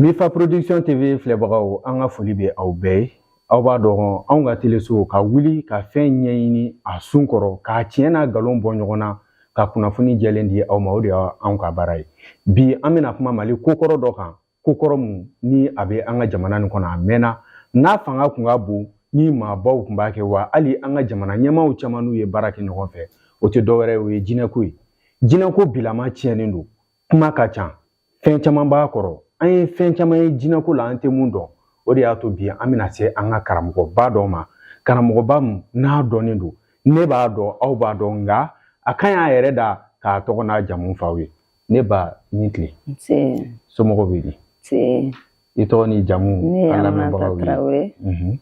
Mifa Production TV filɛbagaw, an ka foli bɛ aw bɛɛ ye. Aw b'a dɔn, anw ka teleso ka wuli ka fɛn ɲɛɲini a sun kɔrɔ, k'a tiɲɛ n'a nkalon bɔ ɲɔgɔn na, ka kunnafoni jɛlen di aw ma, o de y'anw ka baara ye. Bi, an bɛna kuma Mali kokɔrɔ dɔ kan, kokɔrɔ mun ni a bɛ an ka jamana nin kɔnɔ, a mɛnna, n'a fanga kun ka bon, ni maabaw kun b'a kɛ, wa hali an ka jamana ɲɛmaaw caman n'u ye baara kɛ ɲɔgɔn fɛ. O tɛ dɔwɛrɛ ye, o ye jinɛko ye. Jinɛko bilama tiɲɛnen don, kuma ka ca, fɛn caman b'a kɔrɔ. An ye fɛn caman ye jinɛko la, an tɛ mun dɔn. O de y'a to bi an bɛna se an ka karamɔgɔba dɔ ma, karamɔgɔba mun n'a dɔnnen don. Ne b'a dɔn, aw b'a dɔn, nka a ka ɲi a yɛrɛ da k'a tɔgɔ n'a jamu f'aw ye. Ne ba, ni tile. Nse. Somɔgɔw bɛ di? Nse. I tɔgɔ ni jamu? Ne ye Aminata Tarawele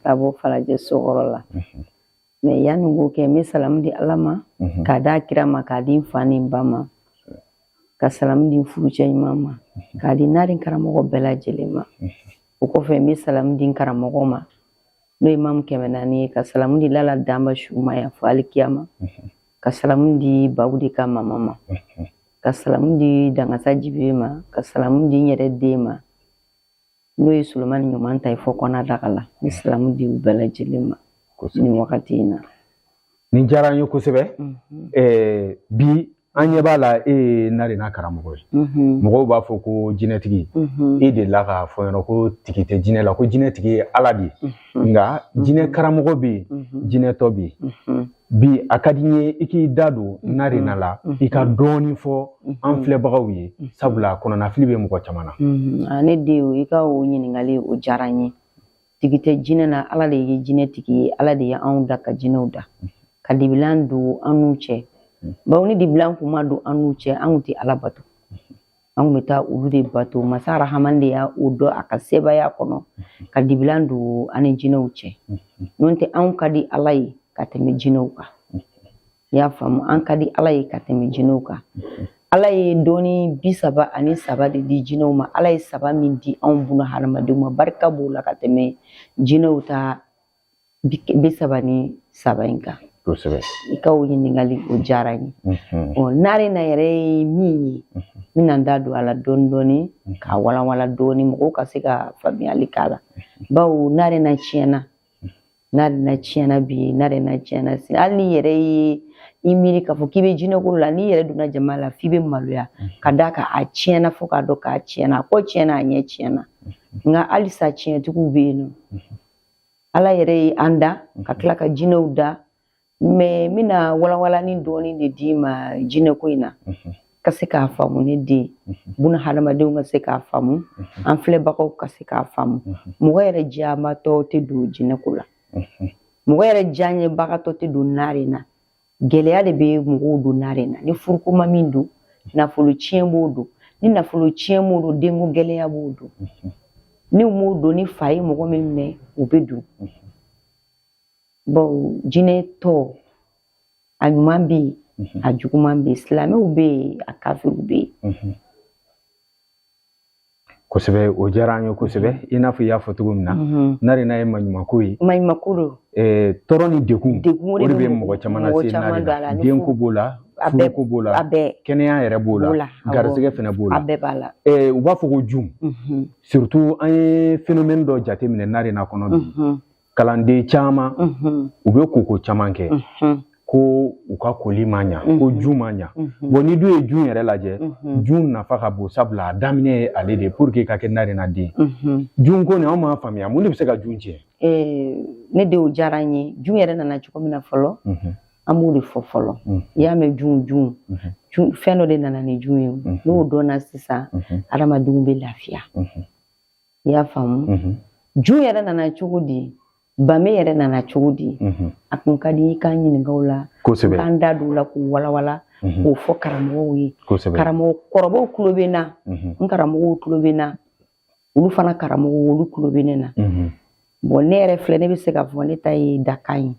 ka bɔ Falajɛ Sokɔrɔ la. Mais yanni n k'o kɛ, n bɛ salamu di Ala ma, k'a d'a kira ma, k'a di n fa ni n ba ma, ka salamu di n furucɛ ɲuman ma, k'a di nari karamɔgɔ bɛɛ lajɛlen ma. O kɔfɛ, n bɛ salamu di n karamɔgɔ ma, n'o ye Mamu 400 ye, ka salamu di Lala Danba Suma yan fo alikiyama, ka salamu di Bawudi ka mama ma, ka salamu di Dangasa Jibe ma, ka salamu di n yɛrɛ den ma, n'o ye Solomani ɲuman ta ye fɔ kɔnɔ daga la. N bɛ salamu di u bɛɛ lajɛlen ma nin wagati in na. Nin diyara an ye kosɛbɛ. Bi an ɲɛ b'a la, e ye narena karamɔgɔ ye. Mɔgɔw b'a fɔ ko jinɛtigi. E delila k'a fɔ ɲɛna ko tigi tɛ jinɛ la, ko jinɛtigi ye Ala de ye. Nka jinɛ karamɔgɔ bɛ yen, jinɛtɔ bɛ yen. Bi a ka di n ye i k'i da don narena la, i ka dɔɔnin fɔ an filɛbagaw ye, sabula kɔnɔnafili bɛ mɔgɔ caman na. Ne den, i ka o ɲininkali, o diyara n ye. Tigi tɛ jinɛ na, Ala de ye jinɛ tigi ye. Ala de ye anw da ka jinɛw da, ka dibilan don an n'u cɛ, bawo ni dibilan kun ma don an n'u cɛ, an kun tɛ Ala bato, an kun bɛ taa olu de bato. Masa Rahaman de y'a o dɔn a ka sebaaya kɔnɔ ka dibilan don an ni jinɛw cɛ. N'o tɛ, anw ka di Ala ye ka tɛmɛ jinɛw kan. I y'a faamu? An ka di Ala ye ka tɛmɛ jinɛw kan. Ala ye dɔnni 33 de di jinɛw ma. Ala ye saba min di anw buna hadamadenw ma, barika b'o la ka tɛmɛ jinɛw ta 33 in kan. I ka o ɲininkali, o diyara n ye. Ɔ, narena yɛrɛ ye min ye, n bɛna n da don a la dɔɔni dɔɔni k'a walawala dɔɔni, mɔgɔw ka se ka faamuyali k'a la, bawo narena tiɲɛna, narena tiɲɛna bi, narena tiɲɛna sini. Hali n'i yɛrɛ ye i miiri k'a fɔ k'i bɛ jinɛko la, n'i yɛrɛ donna jama la, f'i bɛ maloya ka d'a kan a tiɲɛna fo k'a dɔn k'a tiɲɛna, a kɔ tiɲɛna, a ɲɛ tiɲɛna. Nka halisa tiɲɛtigiw bɛ yen nɔ. Ala yɛrɛ ye an da ka tila ka jinɛw da. Mais n bɛna walawalani dɔɔni de d'i ma jinɛko in na, ka se k'a faamu, ne den, buna hadamadenw ka se k'a faamu, an filɛbagaw ka se k'a faamu. Mɔgɔ yɛrɛ diyamatɔ tɛ don jinɛko la, mɔgɔ yɛrɛ diyaɲɛbagatɔ tɛ don nare na. Gɛlɛya de bɛ mɔgɔw don nare na. Ni furuko ma min don, nafolo tiɲɛ b'o don. Ni nafolo tiɲɛ m'o don, denko gɛlɛya b'o don. Ni m'o don, ni fa ye mɔgɔ min minɛ, o bɛ don. Bawo jinɛ tɔ, a ɲuman bɛ yen, a juguman bɛ yen. Silamɛw bɛ yen, a kafiriw bɛ yen. Kosɛbɛ, o diyara an ye kosɛbɛ. I n'a fɔ i y'a fɔ cogo min na, narena ye maɲumanko ye. Maɲumanko don. Tɔɔrɔ ni degun, o de bɛ mɔgɔ caman lase narena. Denko b'o la, furuko b'o la, kɛnɛya yɛrɛ b'o la, garisɛgɛ fɛnɛ b'o la. A bɛɛ b'a la. U b'a fɔ ko jun. Surtout an ye phénomène dɔ jateminɛ narena kɔnɔ bi. Kalanden caman, u bɛ koko caman kɛ ko u ka koli ma ɲa, ko jun ma ɲa. Bon, ni dun ye jun yɛrɛ lajɛ, jun nafa ka bon, sabula a daminɛ ye ale de ye pour que i ka kɛ narena den. Jun ko nin, anw m'a faamuya, mun de bɛ se ka jun tiɲɛ? Ne denw, diyara n ye. Jun yɛrɛ nana cogo min na fɔlɔ, an b'o de fɔ fɔlɔ. I y'a mɛn jun jun, fɛn dɔ de nana ni jun ye. N'o dɔnna sisan, adamadenw bɛ lafiya. I y'a faamu? Jun yɛrɛ nana cogo di? Bame yɛrɛ nana cogo di? A kun ka di i k'an ɲininka o la, k'an da don o la, k'o walawala, k'o fɔ karamɔgɔw ye. Karamɔgɔ kɔrɔbaw tulo bɛ n na, n karamɔgɔw tulo bɛ n na, olu fana karamɔgɔw, olu tulo bɛ ne na. Bon, ne yɛrɛ filɛ, ne bɛ se k'a fɔ ne ta ye dakan ye.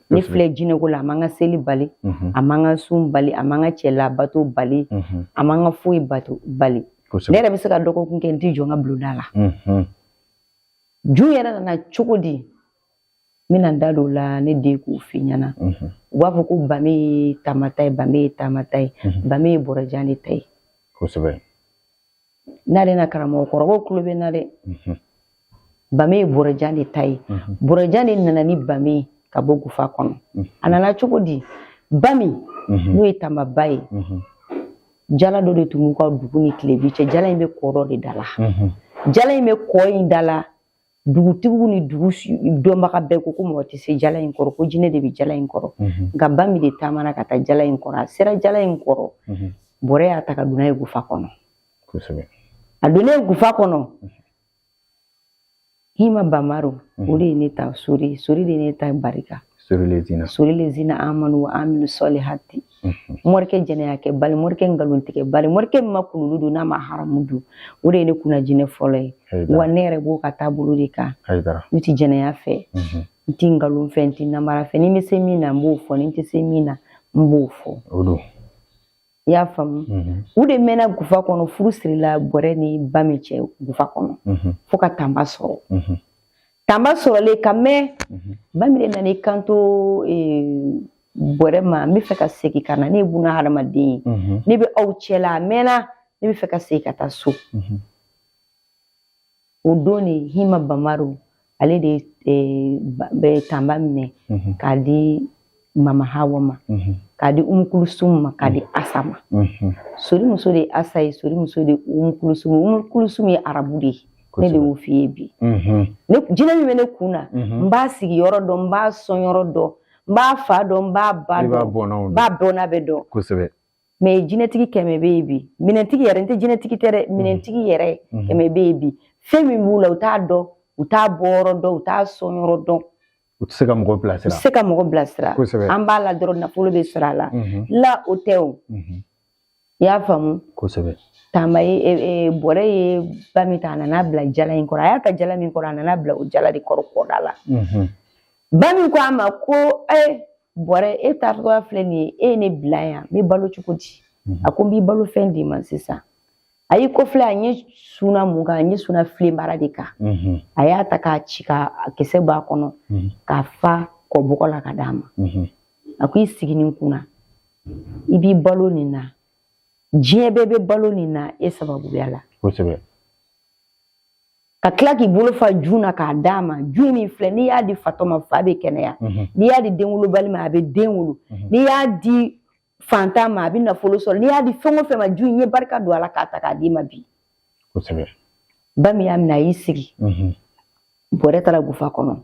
Ne filɛ jinɛko la, a man ka seli bali, a man ka sun bali, a man ka cɛ labato bali, a man ka foyi bato bali. Ne yɛrɛ bɛ se ka dɔgɔkun kɛ n tɛ jɔ n ka bulonda la. Jun yɛrɛ nana cogo di? N bɛna n da don o la, ne den, k'o f'i ɲɛna. U b'a fɔ ko bame ye taama ta ye, bame ye taama ta ye, bame ye bɔrɔjan de ta ye. N'ale na karamɔgɔkɔrɔbaw tulo bɛ n na dɛ. Bame ye bɔrɔjan de ta ye. Bɔrɔjan de nana ni bame ye ka bɔ gufa kɔnɔ. A nana cogo di? Bami, n'o ye tanbaba ye, jala dɔ de tun b'u ka dugu ni tilebi cɛ. Jala in bɛ kɔ dɔ de da la. Jala in bɛ kɔ in da la. Dugutigiw ni dugu dɔnbaga bɛɛ ko ko mɔgɔ tɛ se jala in kɔrɔ, ko jinɛ de bɛ jala in kɔrɔ. Nka Bami de taamana ka taa jala in kɔrɔ. A sera jala in kɔrɔ, bɔrɛ y'a ta ka don n'a ye gufa kɔnɔ. A donnen gufa kɔnɔ, Hima Bamaro, o de ye ne ta sori, sori de ye ne ta barika. Sori lezina amanu wa amilu solihati. Morikɛ jɛnɛya kɛ bali, morikɛ nkalon tigɛ bali, morikɛ min ma kululu dun n'a ma haramu dun, o de ye ne kunna jinɛ fɔlɔ ye. Wa ne yɛrɛ b'o ka taabolo de kan. Ne ti jɛnɛya fɛ, n ti nkalon fɛ, n ti namara fɛ. Ni n bɛ se min na, n b'o fɔ. Ni n tɛ se min na, n b'o fɔ. I y'a faamu? U de mɛnna gufa kɔnɔ. Furu sirila bɔrɛ ni Bami cɛ gufa kɔnɔ fo ka tanba sɔrɔ. Tanba sɔrɔlen ka mɛn, Bami de nana i kanto bɔrɛ ma: n bɛ fɛ ka segin ka na, ne ye buna hadamaden ye, ne bɛ aw cɛla, a mɛnna, ne bɛ fɛ ka segin ka taa so. O don de Hima Bamaro, ale de bɛ tanba minɛ k'a di Mama Hawa ma, k'a di Umukulusum ma, k'a di Asa ma. Sori muso de ye Asa ye, sori muso de ye Umukulusum. Umukulusum ye arabu de ye. Ne de y'o f'i ye bi. Ne jinɛ min bɛ ne kun na, n b'a sigi yɔrɔ dɔn, n b'a sɔn yɔrɔ dɔn, n b'a fa dɔn, n b'a ba dɔn, n b'a bɔnna bɛɛ dɔn. Mais jinɛtigi 100 bɛ yen bi, minɛntigi yɛrɛ, n tɛ jinɛtigi tɛ dɛ, minɛntigi yɛrɛ 100 bɛ yen bi. Fɛn min b'u la, u t'a dɔn, u t'a bɔ yɔrɔ dɔn, u t'a sɔn yɔrɔ dɔn. U tɛ se ka mɔgɔ bilasira. U tɛ se ka mɔgɔ bilasira. An b'a la dɔrɔn, nafolo bɛ sɔrɔ a la. La, o tɛ o. I y'a faamu? Kosɛbɛ. Tanba ye bɔrɛ ye ba min ta, a nana bila jala in kɔrɔ. A y'a ta jala min kɔrɔ, a nana bila o jala de kɔrɔ kɔda la. Ba min ko a ma ko bɔrɛ, e taatɔ filɛ nin ye, e ye ne bila yan, n bɛ balo cogo di? A ko n b'i balo fɛn d'i ma sisan. A y'i kɔfilɛ, a ɲɛ sunna mun kan? A ɲɛ sunna filenbara de kan. A y'a ta k'a ci, k'a kisɛ bɔ a kɔnɔ, k'a fa kɔbɔgɔ la ka d'a ma. A ko i sigi nin kunna, i b'i balo nin na, diɲɛ bɛɛ bɛ balo nin na e sababuya la. Ka tila k'i bolo fa ju na k'a d'a ma. Ju min filɛ, n'i y'a di fatɔ ma, fa bɛ kɛnɛya. N'i y'a di denwolobali ma, a bɛ den wolo. N'i y'a di fantan ma, a bɛ nafolo sɔrɔ. N'i y'a di fɛn o fɛn ma, ju in ye barika don a la k'a ta k'a d'i ma bi. Ba min y'a minɛ, a y'i sigi. Bɔrɛ taara gufa kɔnɔ.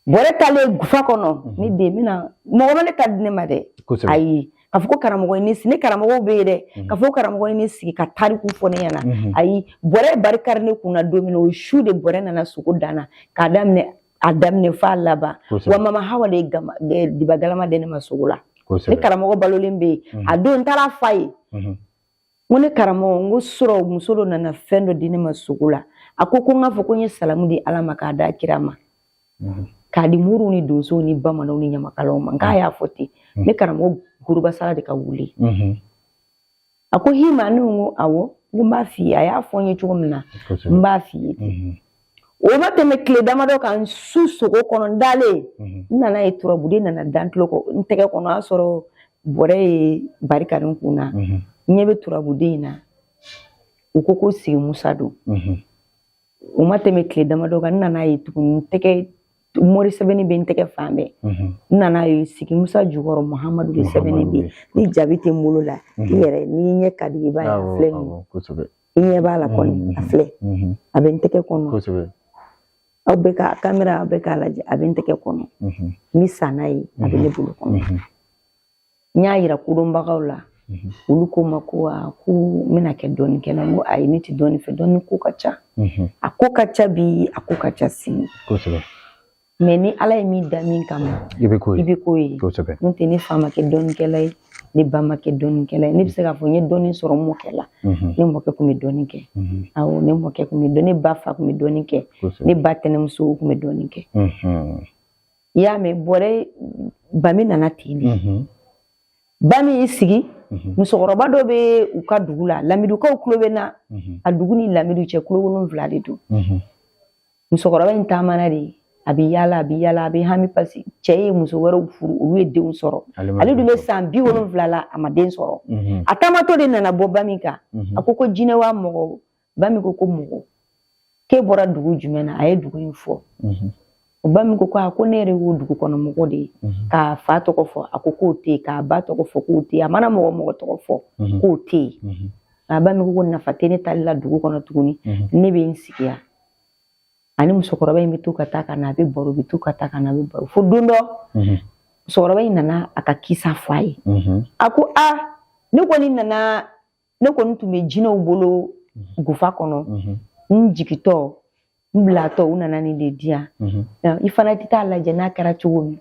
Bɔrɛ taalen gufa kɔnɔ, ne den bɛna mɔgɔ ma ne ta di ne ma dɛ. Ayi, k'a fɔ ko karamɔgɔ ye ne sigi, ne karamɔgɔw bɛ yen dɛ, k'a fɔ ko karamɔgɔ ye ne sigi ka tariku fɔ ne ɲɛna, ayi. Bɔrɛ barikari ne kunna don min na, o su de bɔrɛ nana sogo danna k'a daminɛ, a daminɛ f'a laban. Wa Mama Hawa de ye diba galama di ne ma sogo la. Ne karamɔgɔ balolen bɛ yen. A don n taara f'a ye, n ko ne karamɔgɔ, n ko sɔrɔ muso dɔ nana fɛn dɔ di ne ma sogo la. A ko ko n k'a fɔ ko n ye salamu di Ala ma, k'a da kira ma, k'a di moriw ni donsow ni bamananw ni ɲamakalaw ma. N k'a y'a fɔ ten. Ne karamɔgɔ gorobasala de ka wuli. A ko Hima, ne ko awɔ, n ko n b'a f'i ye, a y'a fɔ n ye cogo min na, n b'a f'i ye ten. O ma tɛmɛ tile damadɔ kan, su sogo kɔnɔ, n dalen, n nana ye turabuden nana da n tulo kɔ, n tɛgɛ kɔnɔ. O y'a sɔrɔ bɔrɛ ye barika n kun na. N ɲɛ bɛ turabuden in na, u ko ko sigi Musa don. O ma tɛmɛ tile damadɔ kan, n nana ye tuguni, n tɛgɛ mori sɛbɛnni bɛ n tɛgɛ fan bɛɛ. N nana ye sigi Musa jukɔrɔ, Muhamadu de sɛbɛnni bɛ yen. Ni jaabi tɛ n bolo la, i yɛrɛ n'i ɲɛ ka di, i b'a ye, a filɛ nin ye. I ɲɛ b'a la kɔni, a filɛ, a bɛ n tɛgɛ kɔnɔ. Aw bɛ ka kamera, aw bɛ k'a lajɛ, a bɛ n tɛgɛ kɔnɔ. Ni sanna ye, a bɛ ne bolo kɔnɔ. N y'a yira kodɔnbagaw la, olu ko n ma ko aa, ko n bɛna kɛ dɔnnikɛla. N ko ayi, ne tɛ dɔnni fɛ, dɔnni ko ka ca, a ko ka ca bi, a ko ka ca sini. Mais ni Ala ye min da min kama, i bɛ k'o ye, i bɛ k'o ye. N'o tɛ, ne fa ma kɛ dɔnnikɛla ye, ne ba ma kɛ dɔnnikɛla ye. Ne bɛ se k'a fɔ n ye dɔnni sɔrɔ n mɔkɛ la. Ne mɔkɛ tun bɛ dɔnni kɛ. Awɔ, ne mɔkɛ tun bɛ dɔnni, ne ba fa tun bɛ dɔnni kɛ, ne ba tɛnɛmuso tun bɛ dɔnni kɛ. I y'a mɛn? Bɔrɛ Bami nana ten de. Bami y'i sigi. Musokɔrɔba dɔ bɛ u ka dugu la, Lamidukaw tulo bɛ na. A dugu ni Lamidu cɛ kulo 7 de don. Musokɔrɔba in taamana de, a bɛ yaala, a bɛ yaala, a bɛ hami, parce que cɛ ye muso wɛrɛw furu, olu ye denw sɔrɔ. Ale dun bɛ san 70 la, a ma den sɔrɔ. A taamatɔ de nana bɔ Bami kan. A ko ko jinɛ wa mɔgɔ. Bami ko ko mɔgɔ k'e bɔra dugu jumɛn na? A ye dugu in fɔ. O Bami ko ko a ko ne yɛrɛ y'o dugu kɔnɔ mɔgɔ de ye. K'a fa tɔgɔ fɔ, a ko k'o tɛ yen. K'a ba tɔgɔ fɔ, k'o tɛ yen. A mana mɔgɔ mɔgɔ tɔgɔ fɔ, k'o tɛ yen. A Bami ko ko nafa tɛ ne taali la dugu kɔnɔ tuguni, ne bɛ n sigi yan. Ani musokɔrɔba in bɛ to ka taa ka na, a bɛ baro, bɛ to ka taa ka na, a bɛ baro, fo don dɔ musokɔrɔba in nana a ka kisa fɔ a ye. A ko a ne kɔni nana, ne kɔni tun bɛ jinɛw bolo gufa kɔnɔ, n jigitɔ, n bilatɔ, u nana nin de di yan, i fana tɛ taa lajɛ n'a kɛra cogo min.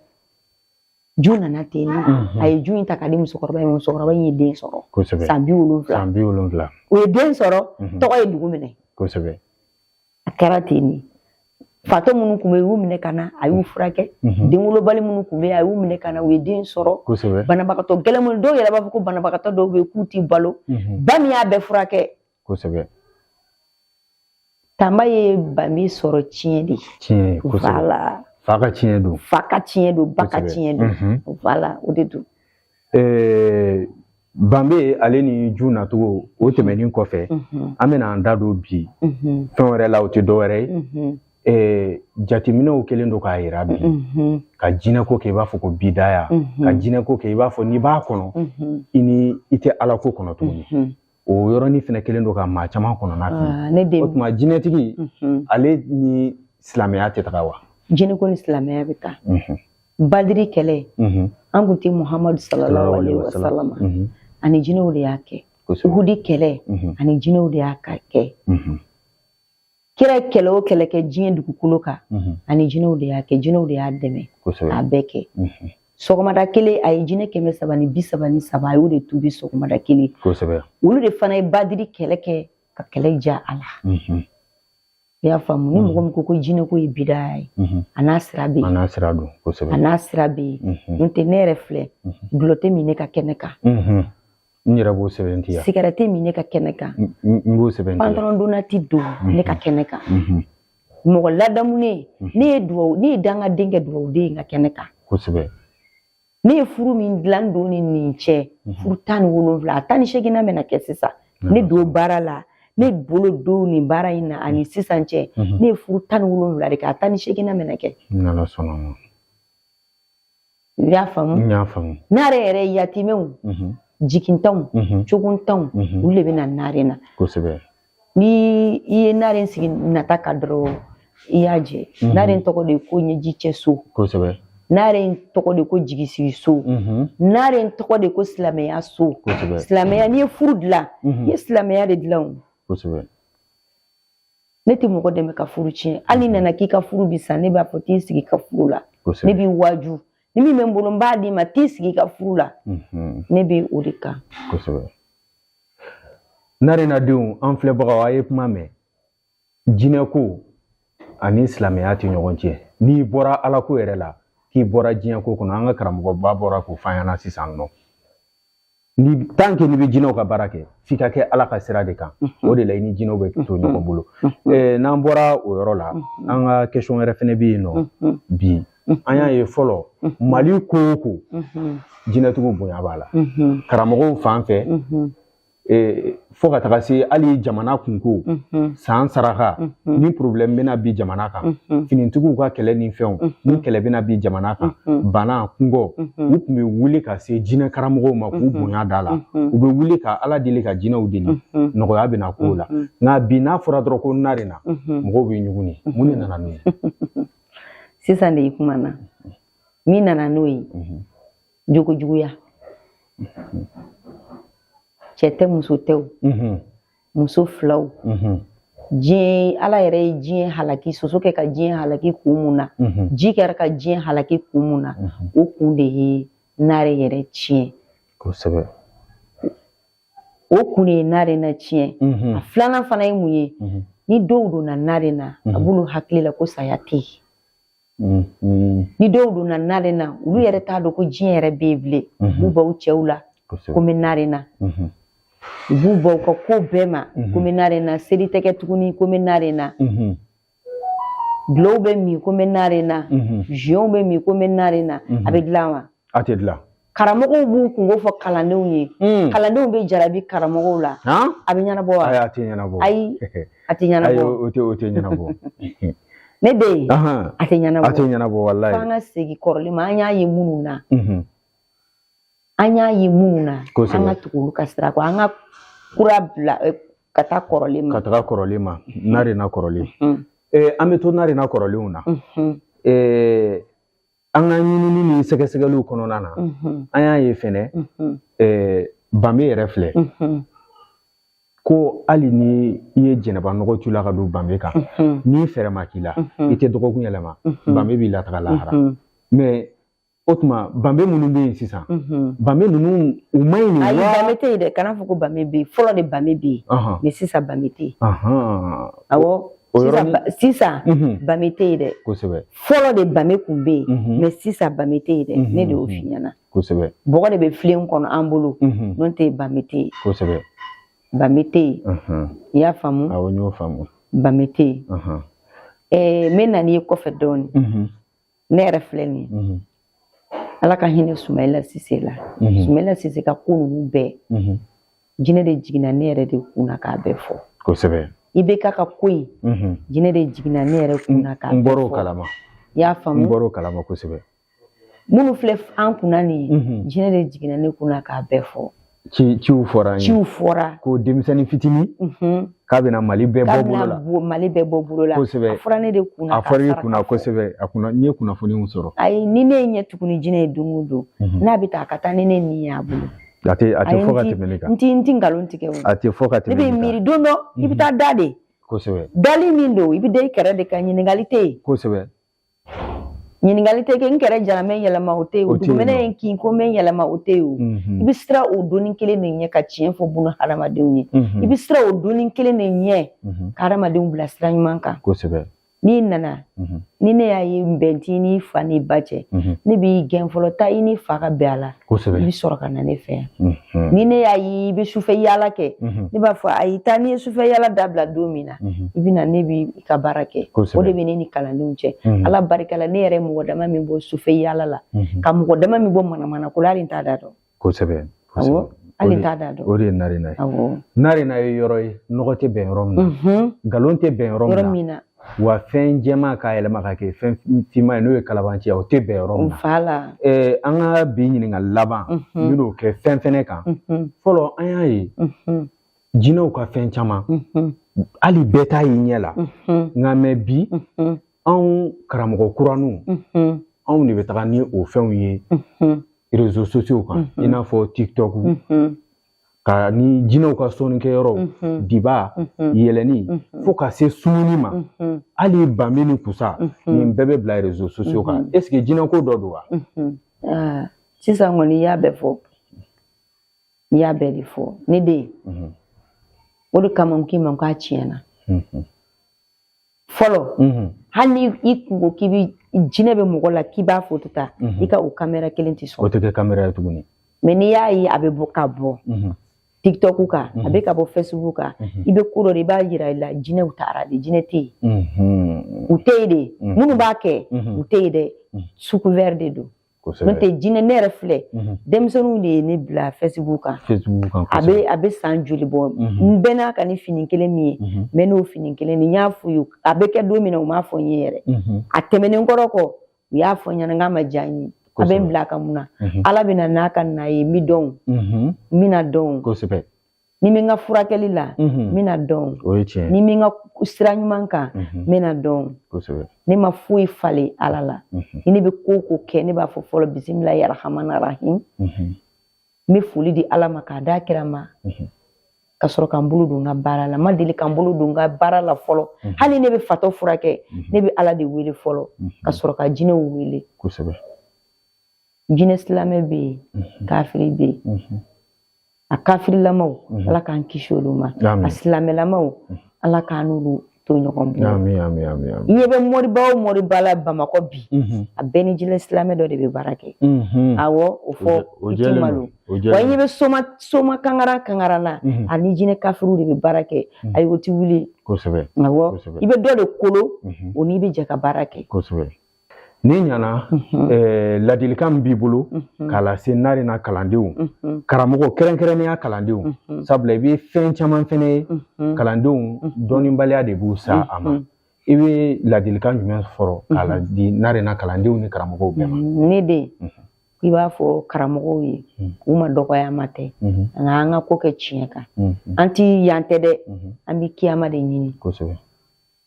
Ju nana ten ni a ye ju in ta k'a di musokɔrɔba in ma. Musokɔrɔba in ye den sɔrɔ san 70. San 70. O ye den sɔrɔ, tɔgɔ ye dugu minɛ. A kɛra ten de. Fatɔ minnu tun bɛ yen, u y'u minɛ ka na, a y'u furakɛ. Denwolobali minnu tun bɛ yen, a y'u minɛ ka na, u ye den sɔrɔ. Banabagatɔ gɛlɛn minnu, dɔw yɛrɛ b'a fɔ ko banabagatɔ dɔw bɛ yen k'u ti balo, ba min y'a bɛɛ furakɛ. Tanba ye Bami sɔrɔ tiɲɛ de ye. Tiɲɛ, kosɛbɛ. Voilà. Fa ka tiɲɛ don. Fa ka tiɲɛ don, ba ka tiɲɛ don, voilà, o de don. Banbe ale ni ju nacogo, o tɛmɛnen kɔfɛ, an bɛna an da don bi fɛn wɛrɛ la, o tɛ dɔwɛrɛ ye, jateminɛw kɛlen don k'a yira bi ka jinɛko kɛ i b'a fɔ ko bidaya, ka jinɛko kɛ i b'a fɔ n'i b'a kɔnɔ, i ni i tɛ ala ko kɔnɔ tuguni. O yɔrɔnin fɛnɛ kɛlen don ka maa caman kɔnɔna fili. O tuma jinɛtigi ale ni silamɛya tɛ taga wa? Jinɛko ni silamɛya bɛ taa. Badiri kɛlɛ, an kun tɛ Muhamadu sallallahu alaihi wasallam, ani jinɛw de y'a kɛ. Uhudi kɛlɛ, ani jinɛw de y'a kɛ. Kira ye kɛlɛ o kɛlɛ kɛ diɲɛ dugukolo kan, ani jinɛw de y'a kɛ, jinɛw de y'a dɛmɛ k'a bɛɛ kɛ. Sɔgɔmada kelen, a ye jinɛ 333, a y'o de tubi sɔgɔmada kelen. Olu de fana ye Badiri kɛlɛ kɛ ka kɛlɛ ja a la. I y'a faamu? Ni mɔgɔ min ko ko jinɛko ye bidaya ye, a n'a sira bɛ yen. A n'a sira don, kosɛbɛ. A n'a sira bɛ yen. N'o tɛ, ne yɛrɛ filɛ, dɔlɔ tɛ min ne ka kɛnɛ kan. N yɛrɛ b'o sɛbɛntiya. Sigarɛti min ne ka kɛnɛ kan. N b'o sɛbɛntiya. Pantalon donna ti don ne ka kɛnɛ kan. Mɔgɔ ladamunen, ne ye duwawu, ne ye dangaden kɛ duwawuden ye n ka kɛnɛ kan. Ne ye furu min dilan don ni nin cɛ, furu 17, a 18nan bɛna kɛ sisan. Ne don baara la, ne bolo don nin baara in na ani sisan cɛ, ne ye furu 17 de kɛ, a 18nan bɛna kɛ. N'Ala sɔnna ma. I y'a faamu? N y'a faamu. N'are yɛrɛ ye yatimɛw, jigintanw, cogontanw, olu de bɛ na nare na. Ni i ye nare sigi nata ka dɔrɔn, i y'a jɛ. Nare tɔgɔ de ko ɲɛji cɛ so. Nare tɔgɔ de ko jigisigi so. Nare tɔgɔ de ko silamɛya so. Silamɛya, n'i ye furu dilan, i ye silamɛya de dilan o. Ne tɛ mɔgɔ dɛmɛ ka furu tiɲɛ. Hali nana k'i ka furu bi sa, ne b'a fɔ t'i sigi ka furu la. Ne b'i waaju. Ni min bɛ n bolo, n b'a d'i ma, t'i sigi ka furu la. Ne bɛ o de kan. Narenadenw, an filɛbagaw, a ye kuma mɛn. Jinɛko ani silamɛya tɛ ɲɔgɔn cɛ. N'i bɔra alako yɛrɛ la, k'i bɔra diɲɛko kɔnɔ, an ka karamɔgɔba bɔra k'o f'an ɲɛna sisan nɔ. Ni tant que n'i bɛ jinɛw ka baara kɛ, f'i ka kɛ Ala ka sira de kan. O de la i ni jinɛw bɛ to ɲɔgɔn bolo. N'an bɔra o yɔrɔ la, an ka question wɛrɛ fɛnɛ bɛ yen nɔ bi. An y'a ye fɔlɔ, Mali ko o ko, jinɛtigiw bonya b'a la. Karamɔgɔw fan fɛ, fo ka taga se hali jamana kunko, san saraka, ni problème bɛna bi jamana kan, finitigiw ka kɛlɛ ni fɛnw, ni kɛlɛ bɛna bi jamana kan, bana kungɔ, u tun bɛ wuli ka se jinɛ karamɔgɔw ma k'u bonya da la. U bɛ wuli ka Ala deli, ka jinɛw deli, nɔgɔya bɛna k'o la. Nka bi, n'a fɔra dɔrɔn ko narena, mɔgɔw bɛ ɲugun. Ni mun de nana n'o ye? Sisan de i kuma na, min nana n'o ye, jogojuguya. Cɛ tɛ, muso tɛ o, muso filaw. Diɲɛ, Ala yɛrɛ ye diɲɛ halaki, soso kɛ ka diɲɛ halaki kun mun na, ji kɛra ka diɲɛ halaki kun mun na, o kun de ye nare yɛrɛ tiɲɛ. O kun de ye nare na tiɲɛ. A filanan fana ye mun ye? Ni dɔw donna nare na, a b'olu hakili la ko saya tɛ yen. Ni dɔw donna nare na, olu yɛrɛ t'a dɔn ko diɲɛ yɛrɛ bɛ yen bilen. U b'u baw cɛw la ko n bɛ nare na. U b'u baw ka ko bɛɛ ma ko n bɛ nare na. Seli tɛ kɛ tuguni ko n bɛ nare na. Dɔlɔw bɛ min ko n bɛ nare na. Jointw bɛ min ko n bɛ nare na. A bɛ dilan wa? A tɛ dilan. Karamɔgɔw b'u kunko fɔ kalandenw ye, kalandenw bɛ jarabi karamɔgɔw la. A bɛ ɲɛnabɔ wa? Ayi, a tɛ ɲɛnabɔ. Ayi, a tɛ ɲɛnabɔ. Ayi, o tɛ ɲɛnabɔ. Ne den, a tɛ ɲɛnabɔ. A tɛ ɲɛnabɔ walayi. F'an ka segin kɔrɔlen ma. An y'a ye minnu na, an y'a ye minnu na, an ka tugu olu ka sira kɔ, an ka kura bila ka taa kɔrɔlen ma. Ka taga kɔrɔlen ma, narena kɔrɔlen. An bɛ to narena kɔrɔlenw na. An ka ɲinini ni sɛgɛsɛgɛliw kɔnɔna na, an y'a ye fɛnɛ, banbe yɛrɛ filɛ ko hali ni i ye jɛnɛba nɔgɔ tu la ka don banbe kan, ni fɛɛrɛ ma k'i la, i tɛ dɔgɔkun yɛlɛma, banbe b'i lataga lahara. Mais o tuma, banbe minnu bɛ yen sisan, banbe ninnu u ma ɲi nin wa? Ayi, banbe tɛ yen dɛ. Kana fɔ ko banbe bɛ yen. Fɔlɔ de banbe bɛ yen, mais sisan banbe tɛ yen. Awɔ, sisan banbe tɛ yen dɛ. Fɔlɔ de banbe kun bɛ yen, mais sisan banbe tɛ yen dɛ. Ne de y'o f'i ɲɛna. Bɔgɔ de bɛ filen kɔnɔ an bolo, n'o tɛ banbe tɛ yen. Banbe tɛ yen, i y'a faamu? Awɔ, n y'o faamu. Banbe tɛ yen. N bɛ na n'i ye kɔfɛ dɔɔnin. Ne yɛrɛ filɛ nin ye, Ala ka hinɛ Sumayila Sise la. Sumayila Sise ka ko ninnu bɛɛ, jinɛ de jiginna ne yɛrɛ de kun na k'a bɛɛ fɔ. IBK ka ko in, jinɛ de jiginna ne yɛrɛ kun na k'a bɛɛ fɔ. N bɔr'o kalama. I y'a faamu? N bɔr'o kalama kosɛbɛ. Minnu filɛ an kunna nin ye, jinɛ de jiginna ne kun na k'a bɛɛ fɔ. Ciw fɔra an ye. Ciw fɔra. Ko denmisɛnnin fitinin k'a bɛna Mali bɛɛ bɔ bolo la. K'a bɛna Mali bɛɛ bɔ bolo la. A fɔra ne de kun na. A fɔra i kunna kosɛbɛ. A kunna, n ye kunnafoniw sɔrɔ. Ayi, ni ne ye ɲɛ tugu ni jinɛ ye don o don, n'a bɛ taa ka taa ni ne nin ye a bolo. A tɛ fɔ ka tɛmɛ ne kan. N ti nkalon tigɛ o. A tɛ fɔ ka tɛmɛ ne ne kan. bɛ miiri don dɔ, i bɛ taa da de. Dali min don, i bɛ da i kɛrɛ de kan, ɲininkali tɛ yen. Ɲininkali tɛ kɛ. N kɛrɛ jara, n bɛ yɛlɛma, o tɛ yen. O dugumɛnɛ ye n kin ko n bɛ yɛlɛma, o tɛ yen. O i bɛ siran o donni kelen de ɲɛ ka tiɲɛ fɔ buna hadamadenw ye. I bɛ siran o donni kelen de ɲɛ ka hadamadenw bila sira ɲuman kan. N'i nana, ni ne y'a ye bɛn t'i n'i fa n'i ba cɛ, ne b'i gɛn fɔlɔ, taa i n'i fa ka bɛn a la, i bɛ sɔrɔ ka na ne fɛ yan. Ni ne y'a ye i bɛ sufɛ yaala kɛ, ne b'a fɔ ayi, taa. N'i ye sufɛ yaala dabila don min na, i bɛ na, ne b'i ka baara kɛ. O de bɛ ne ni kalandenw cɛ. Ala barika la, ne yɛrɛ ye mɔgɔ dama min bɔ sufɛ yaala la, ka mɔgɔ dama min bɔ manamana ko la, hali n t'a da dɔn. Awɔ, hali n t'a da dɔn. O de ye narena ye. Narena ye yɔrɔ ye, nɔgɔ tɛ bɛn yɔrɔ min na, nkalon tɛ bɛn yɔrɔ min na, wa fɛn jɛman k'a yɛlɛma ka kɛ fɛn finman ye, n'o ye kalabanci ye, o tɛ bɛn yɔrɔ min na. An ka bi ɲininkali laban, n bɛn'o kɛ fɛn fɛnɛ kan. Fɔlɔ, an y'a ye jinɛw ka fɛn caman, hali bɛɛ t'a ye ɲɛ la, nka mɛ bi, anw karamɔgɔ kuraninw, anw de bɛ taga ni o fɛnw ye réseaux sociaux kan, i n'a fɔ TikTok, ka ni jinɛw ka sɔnnikɛyɔrɔw, diba yɛlɛnni, fo ka se sumuni ma, hali banbe ni kusa, nin bɛɛ bɛ bila réseaux sociaux kan. Est ce que jinɛko dɔ don wa? Sisan kɔni, i y'a bɛɛ fɔ, i y'a bɛɛ de fɔ, ne den. O de kama n k'i ma k'a tiɲɛna. Fɔlɔ, hali ni i kun ko k'i bi jinɛ bɛ mɔgɔ la, k'i b'a foto ta, i ka o kamera kelen tɛ sɔn. O tɛ kɛ kamera ye tuguni. Mais n'i y'a ye a bɛ bɔ ka bɔ TikTok kan, a bɛ ka bɔ Facebook kan, i bɛ ko dɔ de, i b'a yira i la jinɛw taara de, jinɛ tɛ yen, u tɛ yen de. Minnu b'a kɛ, u tɛ yen dɛ, sous couvert de don. N'o tɛ jinɛ, ne yɛrɛ filɛ, denmisɛnninw de ye ne bila Facebook kan. A bɛ san joli bɔ? N bɛɛ n'a ka ni fini kelen min ye, n bɛ n'o fini kelen de. N y'a f'u ye, a bɛ kɛ don min na, u m'a fɔ n ye yɛrɛ. A tɛmɛnen kɔrɔ kɔ, u y'a fɔ n ɲɛna k'a ma diya n ye. A bɛ n bila a ka mun na? Ala bɛ na n'a ka na ye, n bɛ dɔn, n bɛna dɔn. Ni bɛ n ka furakɛli la, n bɛna dɔn. O ye tiɲɛ. Ni bɛ n ka sira ɲuman kan, n bɛna dɔn. Ne ma foyi falen Ala la. Ni ne bɛ ko o ko kɛ, ne b'a fɔ fɔlɔ bisimilahi arahamani arahim. N bɛ foli di Ala ma k'a d'a kira ma, ka sɔrɔ ka n bolo don n ka baara la. N ma deli ka n bolo don n ka baara la fɔlɔ. Hali ne bɛ fatɔ furakɛ, ne bɛ Ala de wele fɔlɔ, ka sɔrɔ ka jinɛw wele. Jinɛ silamɛ bɛ yen, kafiri bɛ yen. A kafirilamaw, Ala k'an kisi olu ma. A silamɛlamaw, Ala k'an n'olu to ɲɔgɔn bolo. I ɲɛ bɛ moriba o moriba la Bamakɔ bi, a bɛɛ ni jinɛ silamɛ dɔ de bɛ baara kɛ. Awɔ, o fɔ i t'i malo. Wa i ɲɛ bɛ soma soma kangara kangara la, ani jinɛ kafiriw de bɛ baara kɛ. Ayi, o ti wuli. Awɔ, i bɛ dɔ de kolo, o n'i bɛ jɛ ka baara kɛ. Ni ɲana, ladilikan min b'i bolo k'a lase Narena kalandenw, karamɔgɔ, kɛrɛnkɛrɛnnenya kalandenw, sabula i bɛ fɛn caman fɛnɛ ye, kalandenw dɔnnibaliya de b'u sa a ma, i bɛ ladilikan jumɛn fɔlɔ k'a ladi Narena kalandenw ni karamɔgɔw bɛɛ ma? Ne den, i b'a fɔ karamɔgɔw ye, u ma dɔgɔya ma tɛ, nka an ka ko kɛ tiɲɛ kan. An ti yan tɛ dɛ, an bɛ kiyama de ɲini.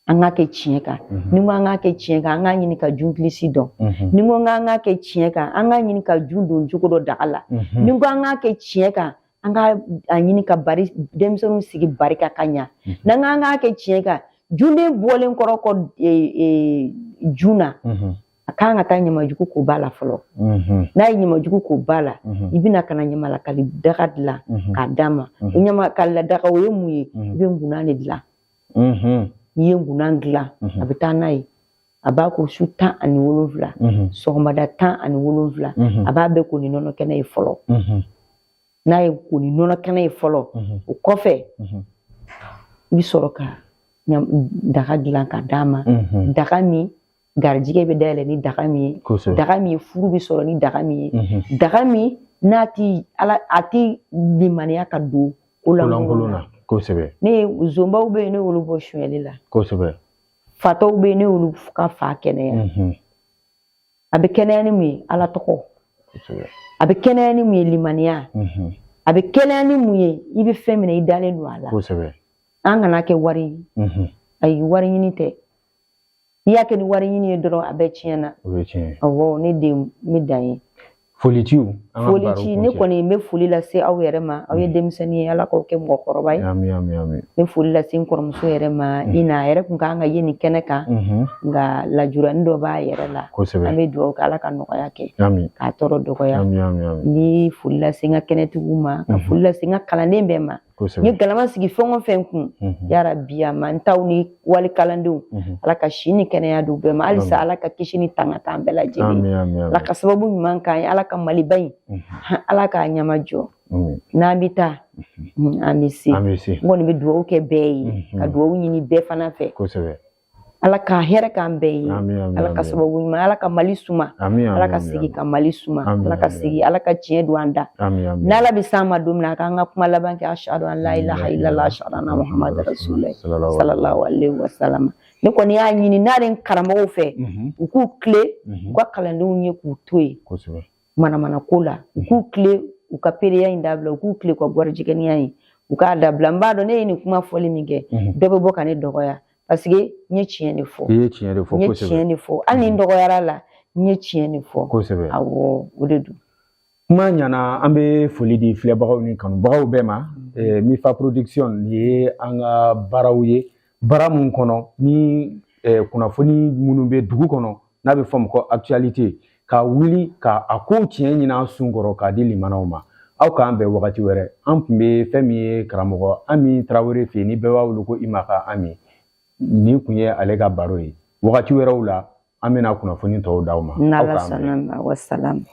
An k'a kɛ tiɲɛ kan. Ni ko an k'a kɛ tiɲɛ kan, an k'a ɲini ka junkilisi dɔn. Ni ko an k'a kɛ tiɲɛ kan, an k'a ɲini ka jun don cogo dɔ daga la. Ni ko an k'a kɛ tiɲɛ kan, an k'a ɲini ka bari denmisɛnninw sigi barika ka ɲa. N'an k'an k'a kɛ tiɲɛ kan, junden bɔlen kɔrɔ kɔ jun na, a kan ka taa ɲamajugu ko ba la fɔlɔ. N'a ye ɲamajugu ko ba la, i bɛna ka na ɲamalakali daga dilan k'a d'a ma. O ɲamakali daga, o ye mun ye? I bɛ nkunan de dilan. N'i ye nkunan dilan, a bɛ taa n'a ye, a b'a ko su 17, sɔgɔmada 17, a b'a bɛɛ ko ni nɔnɔ kɛnɛ ye fɔlɔ. N'a ye ko ni nɔnɔ kɛnɛ ye fɔlɔ, o kɔfɛ i bɛ sɔrɔ ka daga dilan ka d'a ma, daga min garijɛgɛ bɛ dayɛlɛ ni daga min ye, daga min ye furu bɛ sɔrɔ ni daga min ye, daga min n'a ti ala a ti limaniya ka don kolankolon na. Ne ye zonbaw bɛ yen, ne y'olu bɔ sonyɛli la. Fatɔw bɛ yen, ne y'olu ka fa kɛnɛya. A bɛ kɛnɛya ni mun ye? Ala tɔgɔ. A bɛ kɛnɛya ni mun ye? Limaniya. A bɛ kɛnɛya ni mun ye? I bɛ fɛn min i dalen don a la. An kana kɛ wari ye. Ayi, wari ɲini tɛ. N'i y'a kɛ ni wari ɲini ye dɔrɔn, a bɛɛ tiɲɛna. Awɔ, ne den, n bɛ dan ye. Foliciw. Folici, ne kɔni n bɛ foli lase aw yɛrɛ ma. Aw ye denmisɛnnin ye, Ala k'aw kɛ mɔgɔkɔrɔba ye. Ami, ami, ami. N bɛ foli lase n kɔrɔmuso yɛrɛ ma. I na, a yɛrɛ kun kan ka ye nin kɛnɛ kan, nka lajurani dɔ b'a yɛrɛ la. An bɛ dugawu kɛ, Ala ka nɔgɔya kɛ, k'a tɔɔrɔ dɔgɔya. Ami, ami, ami. N bɛ foli lase n ka kɛnɛtigiw ma, ka foli lase n ka kalanden bɛɛ ma. N ye galama sigi fɛn o fɛn kun, yarabi, a ma n taw ni wali kalandenw, Ala ka si ni kɛnɛya d'u bɛɛ ma. Halisa Ala ka kisi ni tanga k'an bɛɛ lajɛlen. Ala ka sababu ɲuman k'an ye. Ala ka Maliba in, Ala k'a ɲama jɔ. N'an bɛ taa, an bɛ se. N kɔni bɛ dugawu kɛ bɛɛ ye, ka dugawu ɲini bɛɛ fana fɛ. Ala ka hɛrɛ k'an bɛɛ ye. Ala ka sababu ɲuman, Ala ka Mali suma, Ala ka sigi ka Mali suma, Ala ka sigi, Ala ka tiɲɛ don an da. N'Ala bɛ s'an ma don min na, a k'an ka kuma laban kɛ ashadu an la ilaha illallah, ashadu anna muhammadu rasulullah sallallahu alaihi wa sallam. Ne kɔni y'a ɲini n'ale karamɔgɔw fɛ, u k'u tile u ka kalandenw ye, k'u to yen manamana ko la, u k'u tile u ka pereya in dabila, u k'u tile u ka garijɛgɛniya in, u k'a dabila. N b'a dɔn ne ye nin kuma fɔli min kɛ, dɔ bɛ bɔ ka ne dɔgɔya, parce que n ye tiɲɛ de fɔ. I ye tiɲɛ de fɔ. N ye tiɲɛ de fɔ. Hali ni n dɔgɔyara la, n ye tiɲɛ de fɔ. Awɔ, o de don. Kuma ɲana. An bɛ foli di filɛbagaw ni kanubagaw bɛɛ ma. Mifa Production, nin ye an ka baaraw ye, baara mun kɔnɔ ni kunnafoni minnu bɛ dugu kɔnɔ, n'a bɛ fɔ ma ko actualité, ka wuli ka a kow tiɲɛ ɲini an sun kɔrɔ k'a di limanaw ma. Aw k'an bɛn wagati wɛrɛ. An tun bɛ fɛn min ye karamɔgɔ Ami Tarawele fɛ yen, ni bɛɛ b'a wele ko Imaka Ami. Nin kun ye ale ka baro ye. Wagati wɛrɛw la, an bɛna kunnafoni tɔw d'aw ma. N'Ala sɔnna ma, wasalam.